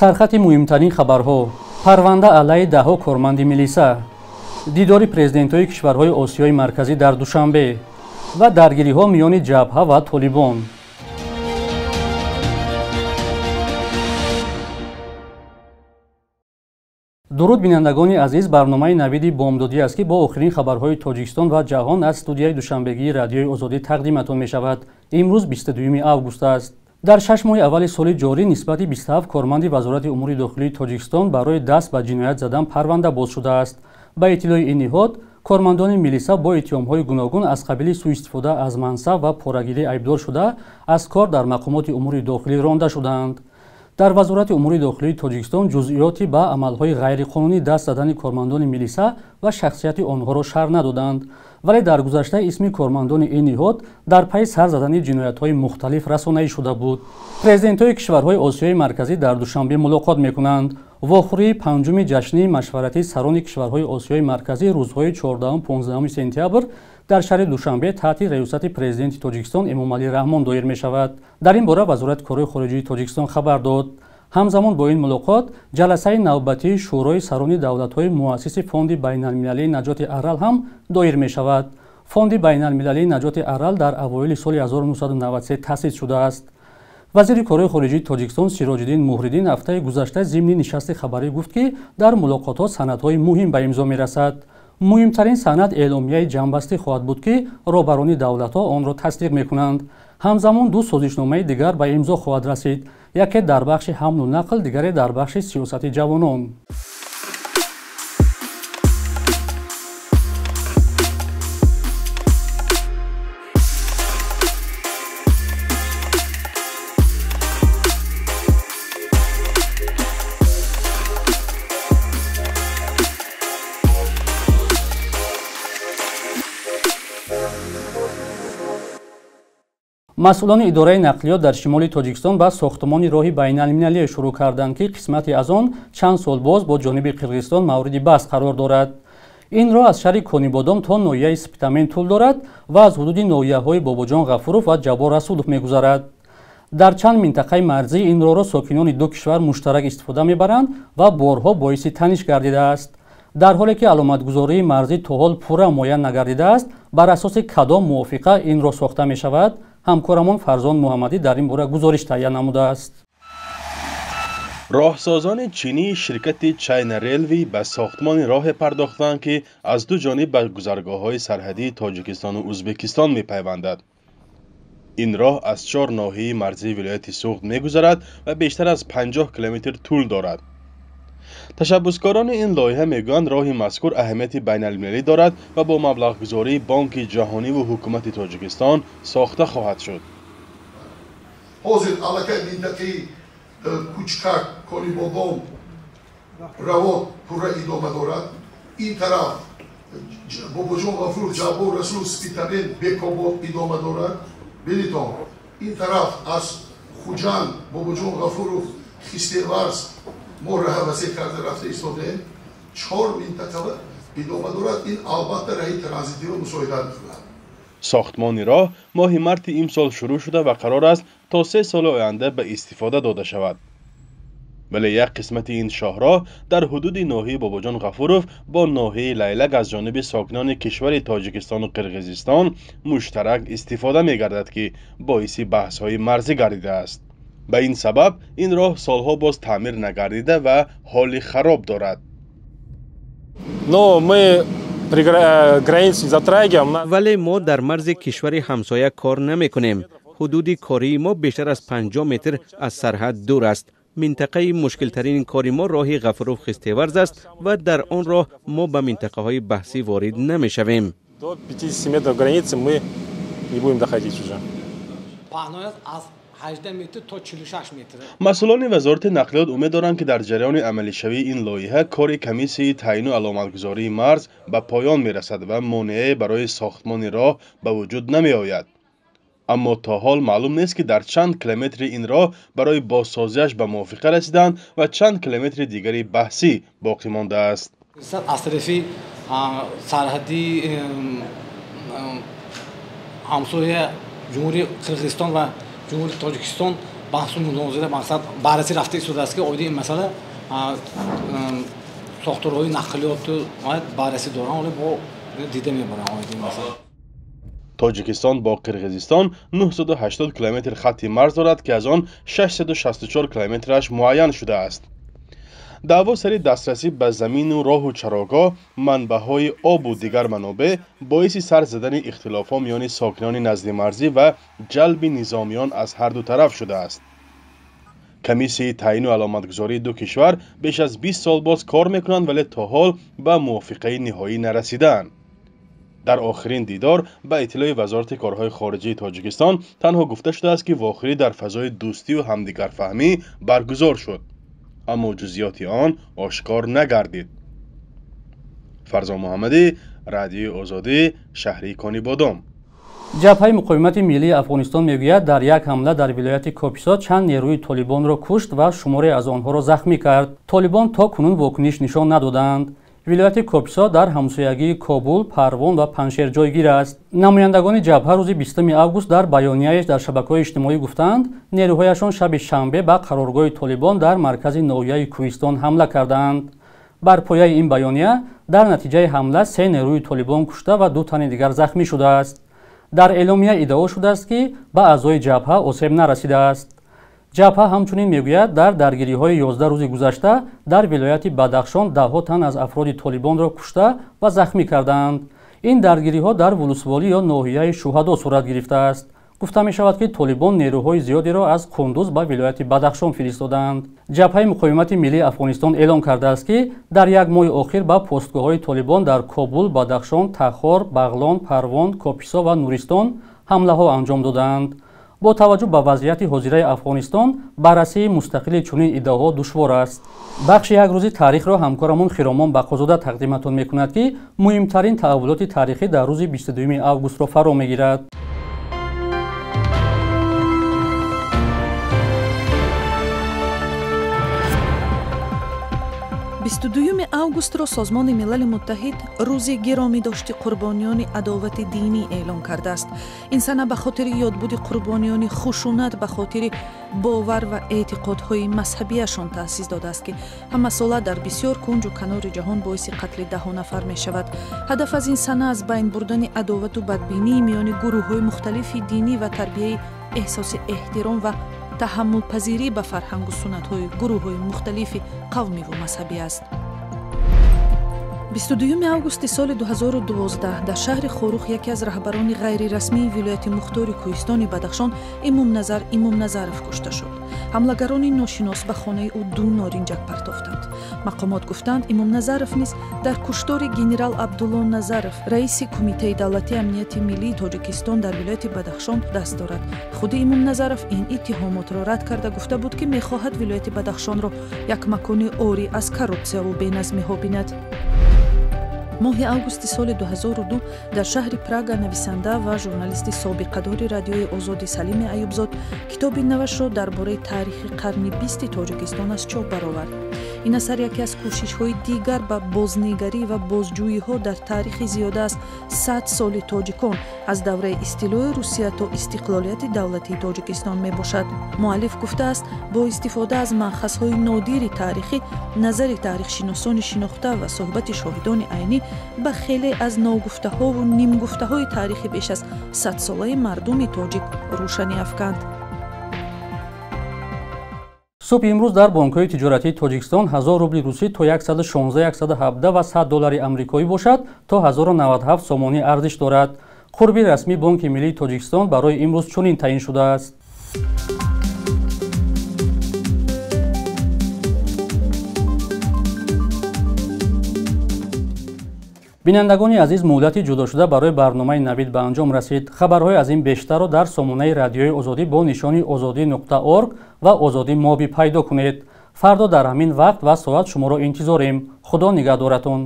Сархати муҳимтарин хабарҳо: парванда алайҳи даҳҳо корманди милиса, дидори президентҳои кишварҳои Осиёи Марказӣ дар Душанбе ва даргириҳо миёни ҷабҳа ва Толибон. Дуруд, бинандагони азиз, барномаи Навиди бомдодӣ аст, ки бо охирин хабарҳои Тоҷикистон ва ҷаҳон аз студияи душанбегии Радиои Озодӣ тақдиматон мешавад. Имрӯз 22 август аст. Дар 6 моҳи аввали соли ҷорӣ нисбати 27 корманди Вазорати умури дохилии Тоҷикистон барои даст ба ҷиноят задан парванда боз шудааст. Ба иттилои ин ниҳод, кормандони милиса бо иттиҳомҳои гуногун аз қабили сӯистифода аз мансаб ва порагирӣ айбдор шуда, аз кор дар мақомоти умури дохилӣ ронда шудаанд. Дар Вазорати умури дохилии Тоҷикистон ҷузъиёти ба амалҳои ғайриқонунӣ даст задани кормандони милиса ва шахсияти онҳоро шарҳ надоданд, вале дар гузашта исми кормандони ин ниҳод дар пайи сар задани ҷиноятҳои мухталиф расонаӣ шуда буд. Президентҳои кишварҳои Осиёи Марказӣ дар Душанбе мулоқот мекунанд. Вохӯрии панҷуми ҷашнии машваратии сарони кишварҳои Осиёи Марказӣ рӯзҳои 14-15 сентябр дар шаҳри Душанбе таҳти раёсати президенти Тоҷикистон Эмомалӣ Раҳмон доир мешавад. Дар ин бора Вазорати корҳои хориҷии Тоҷикистон хабар дод. Ҳамзамон бо ин мулоқот ҷаласаи навбатии Шӯрои сарони давлатҳои муассиси Фонди байналмилалии наҷоти Арал ҳам доир мешавад. Фонди байналмилалии наҷоти Арал дар авоили соли 1993 таъсис шудааст. Вазири корҳои хориҷии Тоҷикистон Сироҷиддин Муҳриддин ҳафтаи гузашта зимни нишасти хабарӣ гуфт, ки дар мулоқотҳо санадҳои муҳим ба имзо мерасад. Муҳимтарин санад эъломияи ҷамъбастӣ хоҳад буд, ки роҳбарони давлатҳо онро тасдиқ мекунанд. Ҳамзамон ду созишномаи дигар ба имзо хоҳад расид: яке дар бахши ҳамлу нақл, дигаре дар бахши сиёсати ҷавонон. Масъулони идораи нақлиёт дар шимоли Тоҷикистон ба сохтмони роҳи байналмилалие шурӯъ карданд, ки қисмате аз он чанд сол боз бо ҷониби Қирғизистон мавриди баҳс қарор дорад. Ин роҳ аз шаҳри Конибодом то ноҳияи Спитамен тӯл дорад ва аз ҳудуди ноҳияҳои Бобоҷон Ғафуров ва Ҷаббор Расулов мегузарад. Дар чанд минтақаи марзӣ ин роҳро сокинони ду кишвар муштарак истифода мебаранд ва борҳо боиси таниш гардидааст. Дар ҳоле ки аломатгузории марзӣ то ҳол пурра муайян нагардидааст, бар асоси кадом мувофиқа ин роҳ сохта мешавад, ҳамкорамон Фарзон Муҳаммадӣ дар ин бора гузориш таҳия намудааст. Роҳсозони чинии ширкати China Railway ба сохтмони роҳе пардохтанд, ки аз ду ҷониб ба гузаргоҳҳои сарҳадии Тоҷикистону Ӯзбекистон мепайвандад. Ин роҳ аз 4 ноҳияи марзии вилояти Суғд мегузарад ва бештар аз 50 километр тӯл дорад. Ташаббускорони ин лоиҳа мегӯянд, роҳи мазкур аҳамияти байналмилалӣ дорад ва бо маблағгузории Бонки Ҷаҳониву ҳукумати Тоҷикистон сохта хоҳад шуд. Ҳозир аллакай минтақаи Кучкак, Конибодом равот пурра идома дорад. Ин тараф Бобоҷон Ғафуров, Ҷаббор Расулов, Спитамен, Бекобод идома дорад. Бинитон, ин тараф аз Хуҷанд, Бобоҷон Ғафуров, Хистеварз мо раҳа васеъ карда рафта истодаем. 4 минтақа идома дорад. Ин албатта раҳи транзитиро мусоидат мекунад. Сохтмони роҳ моҳи марти имсол шурӯъ шуда ва қарор аст то 3 соли оянда ба истифода дода шавад. Вале як қисмати ин шоҳроҳ дар ҳудуди ноҳияи Бобоҷон Ғафуров бо ноҳияи Лайлак аз ҷониби сокинони кишвари Тоҷикистону Қирғизистон муштарак истифода мегардад, ки боиси баҳсҳои марзӣ гардидааст. Ба ин сабаб ин роҳ солҳо боз таъмир нагардида ва ҳоли хароб дорад. Но мы границу не затрагиваем. Вале мо дар марзи кишвари ҳамсоя кор намекунем. Ҳудуди кории мо бештар аз 50 метр аз сарҳад дур аст. Минтақаи мушкилтарин кори мо роҳи Ғафуров Хистеварз аст ва дар он роҳ мо ба минтақаҳои баҳсӣ ворид намешавем. До 50 метров границы мы не будем доходить уже. Аз 18 метр то 46 метр. Масъулони Вазорати нақлиёт умед доранд, ки дар ҷараёни амалишавии ин лоиҳа кори комиссияи таъину аломатгузории марз ба поён мерасад ва монеае барои сохтмони роҳ ба вуҷуд намеояд. Аммо то ҳол маълум нест, ки дар чанд километри ин роҳ барои бозсозиаш ба мувофиқа расиданд ва чанд километри дигари баҳсӣ боқӣ мондааст. Аз тарафи сарҳадии ҳамсоя Ҷумҳурии Қирғизистон ва Ҷумҳурии Тоҷикистон Баҳсу мунозира мақсад баррасӣ рафта истодааст, ки оиди ин масъала сохторҳои нақлиёту баррасӣ доранд, оле бо дида мебаранд оиди ин масъала. Тоҷикистон бо Қирғизистон 980 километр хатти марз дорад, ки аз он 664 километраш муайян шудааст. Даъво сари дастрасӣ ба замину роҳу чарогоҳ, манбаъҳои обу дигар манобеъ боиси сар задани ихтилофҳо миёни сокинони наздимарзӣ ва ҷалби низомиён аз ҳарду тараф шудааст. Комиссияи таъину аломатгузории ду кишвар беш аз 20 сол боз кор мекунанд, вале то ҳол ба мувофиқаи ниҳоӣ нарасидаанд. Дар охирин дидор ба иттилои Вазорати корҳои хориҷии Тоҷикистон танҳо гуфта шудааст, ки вохӯрӣ дар фазои дӯстию ҳамдигарфаҳмӣ баргузор шуд, аммо ҷузъиёти он ошкор нагардид. Фарзон Муҳаммадӣ, Радиои Озодӣ, шаҳри Конибодом. Ҷабҳаи муқовимати миллии Афғонистон мегӯяд, дар як ҳамла дар вилояти Кописо чанд нерӯи толибонро кушт ва шуморе аз онҳоро захмӣ кард. Толибон то кунун вокуниш нишон надоданд. Вилояти Кописо дар ҳамсоягии Кобул, Парвон ва Паншер ҷойгир аст. Намояндагони ҷабҳа рӯзи 20 август дар баёнияеш дар шабакаҳои иҷтимоӣ гуфтанд, нерӯҳояшон шаби шанбе ба қароргоҳи толибон дар маркази ноҳияи Кӯҳистон ҳамла кардаанд. Бар пояи ин баёния дар натиҷаи ҳамла 3 нерӯи толибон кушта ва 2 тани дигар захмӣ шудааст. Дар эъломия иддао шудааст, ки ба аъзои ҷабҳа осеб нарасидааст. Ҷабҳа ҳамчунин мегӯяд, дар даргириҳои 11 рӯзи гузашта дар вилояти Бадахшон даҳҳо тан аз афроди толибонро кушта ва захмӣ кардаанд. Ин даргириҳо дар вулусволӣ ё ноҳияи Шуҳадо сурат гирифтааст. Гуфта мешавад, ки толибон нерӯҳои зиёдеро аз Қундуз ба вилояти Бадахшон фиристодаанд. Ҷабҳаи муқовимати миллии Афғонистон эълон кардааст, ки дар як моҳи охир ба постгоҳҳои толибон дар Кобул, Бадахшон, Тахор, Бағлон, Парвон, Кописо ва Нуристон ҳамлаҳо анҷом додаанд. Бо таваҷҷӯҳ ба вазъияти ҳозираи Афғонистон баррасии мустақили чунин иддаоҳо душвор аст. Бахши як рӯзи таърихро ҳамкорамон Хиромон Бақозода тақдиматон мекунад, ки муҳимтарин таҳаввулоти таърихӣ дар рӯзи 22 августро фаро мегирад. Бисту дуюми августро Созмони Милали Муттаҳид рӯзи гиромӣ дошти қурбониёни адовати динӣ эълон кардааст. Ин сана ба хотири ёдбуди қурбониёни хушунат ба хотири бовар ва эътиқодҳои мазҳабиашон таъсис додааст, ки ҳамасола дар бисёр кунҷу канори ҷаҳон боиси қатли даҳо нафар мешавад. Ҳадаф аз ин сана аз байн бурдани адовату бадбинии миёни гурӯҳҳои мухталифи динӣ ва тарбияи эҳсоси эҳтиром ва таҳаммулпазирӣ ба фарҳангу суннатҳои гурӯҳҳои мухталифи қавмиву мазҳабӣ аст. 22 августи соли 2012 дар шаҳри Хорух яке аз раҳбарони ғайрирасмии вилояти мухтори Кӯҳистони Бадахшон Имомназар Имомназаров кушта шуд. Ҳамлагарони ношинос ба хонаи ӯ 2 норинҷак партофтанд. Мақомот гуфтанд, Имомназаров низ дар куштори генерал Абдулло Назаров, раиси Кумитаи давлатии амнияти миллии Тоҷикистон дар вилояти Бадахшон даст дорад. Худи Имомназаров ин иттиҳомотро рад карда гуфта буд, ки мехоҳад вилояти Бадахшонро як макони орӣ аз коррупсияву беназмиҳо бинад. Моҳи августи соли 2002 дар шаҳри Прага нависанда ва журналисти собиқадори Радиои Озодӣ Салими Аюбзод китоби навашро дар бораи таърихи қарни бисти Тоҷикистон аз чоп баровард. Ин асар яке аз кӯшишҳои дигар ба бознигарӣ ва бозҷӯиҳо дар таърихи зиёда аз 100 соли тоҷикон аз давраи истилои Русия то истиқлолияти давлатии Тоҷикистон мебошад. Муаллиф гуфтааст, бо истифода аз манхазҳои нодири таърихӣ, назари таърихшиносони шинохта ва суҳбати шоҳидони айнӣ ба хеле аз ногуфтаҳову нимгуфтаҳои таърихи беш аз садсолаи мардуми тоҷик рӯшанӣ афканд. Субҳи имрӯз дар бонкҳои тиҷоратии Тоҷикистон 1000 рубли русӣ то 116, 117 ва 100 доллари амрикоӣ бошад, то 1097 сомонӣ арзиш дорад. Қурби расмии Бонки миллии Тоҷикистон барои имрӯз чунин таъин шудааст. Бинандагони азиз, муҳлати ҷудошуда барои барномаи Навид ба анҷом расид. Хабарҳои аз ин бештарро дар сомонаи Радиои Озодӣ бо нишони озодӣ.org ва Озодӣ моби пайдо кунед. Фардо дар ҳамин вақт ва соат шуморо интизорем. Худо нигаҳдоратон.